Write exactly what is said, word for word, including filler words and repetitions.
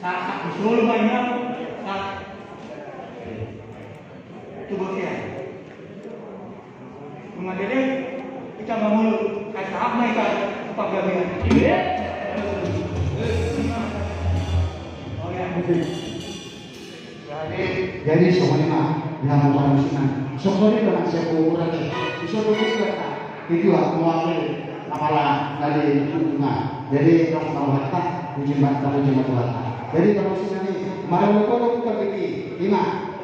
Solo ma inna. Tubuh dia. Rumah dede, kita bangun kasahap na ikan, apa gabian. Iya. Oh ya. Jadi, jadi songon i ma, di hamu parmusikan. Songon i do nang siap ukuran. Bisa begitu kan? Itu aku wakil kepala dari Bunga. Jadi, dong, kalau kata, uji mata, uji mata Tuhan. Jadi, parmusikan i, marau ko, bukan bikin. Ima.